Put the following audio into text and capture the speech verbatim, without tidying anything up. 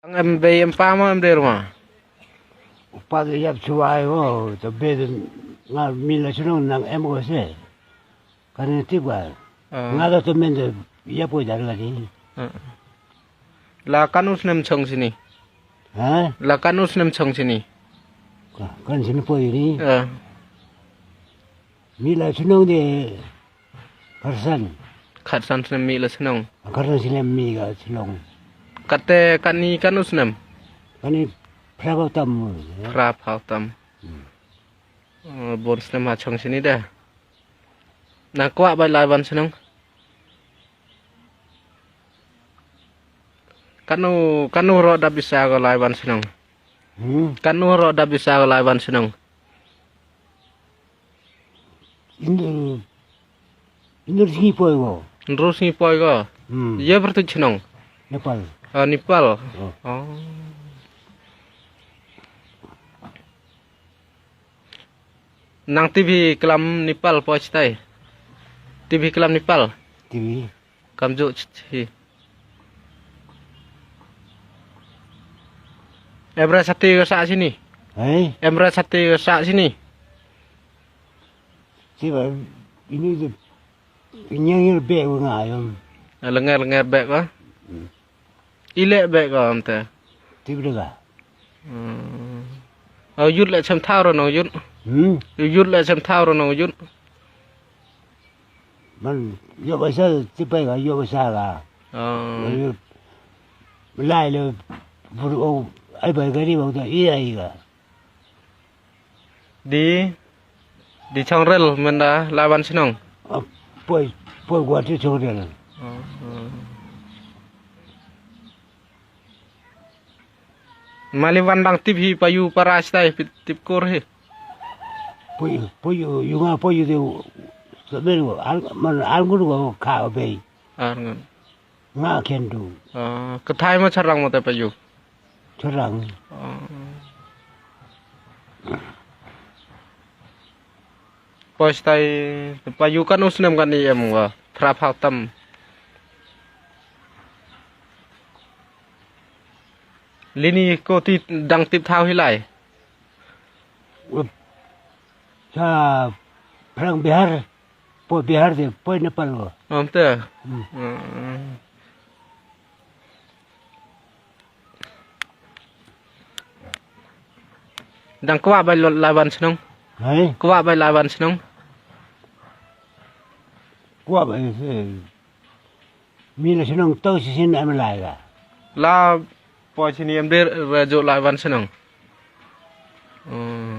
Em bei em pa mo em der mo? Upa de yap chuai wo, to be de nga mi la chnong nang em ko se. Kan ni tip ga. Ah. Nga da to men de yap ko jar ga di. Ah. La kan u snem chong sini. Ha? La kan u snem chong sini. Ka-, kan sini po ini. Ah. Mi la chnong de khatsan. Khatsan snem mi la chnong. Khatsan snem mi la chnong. Kate kani kan u snem? Kani phra phaw tam. Phra phaw tam. Hmm. Eh, bun snem ha chong sini de. Na kwah bai lai wan chnong. Kanu, kanu ro dap isa ko lai wan chnong. Hmm? Kanu ro dap isa ko lai wan chnong. Indur, indur sngi poi ko. Indur sngi poi ko. Hmm. Ye bertu chnong. Nepal. Ah, Nepal. Oh. Oh. Nang T V klam Nepal poi chitai. T V klam Nepal. T V. Kam ju chi. Emra sate ka sa sini. Hai? Emra sate ka sa sini. Siapa ini tu? Ini yang bek nga yom. Lenger lenger bek ka. Hmm. Ile bek ka am te. Tip de ka. Hmm. Au yut le chem thau ro nong yut. Hmm. Yut le chem thau ro nong yut. Man yo ba sa tip ka yo ba sa ka. Oh. Lai le buru o ai ba gari ba ta iya iya. Di, di chongrel mynda lai wan chnong. Ah, poi, poi Guwahati chongrel. Oh, oh. Mali wan dang tip hi payu para stai tip kur hi. Poi, poi yu nga poi yu de. Saben ko, al, man, al ngun ko ka bei. Ar ngun. Nga khen tu. Ah, ka thai ma charang ma te payu. Charang. Ah. Poi stai payu kan u snem kan i em wa. Phra phaw tam. Lini ko ti dang tip thau hi lai. Cha phrang Bihar. Poi Bihar de, poi Nepal ko. Am te. Hmm. Hmm. Dang kwah bai lot lai wan chnong. Hai? Kwah bai lai wan chnong. Kwah bai se. Mi la chnong to si sin am lai ga. La poi sini em der ra jo lai wan chnong. Hmm.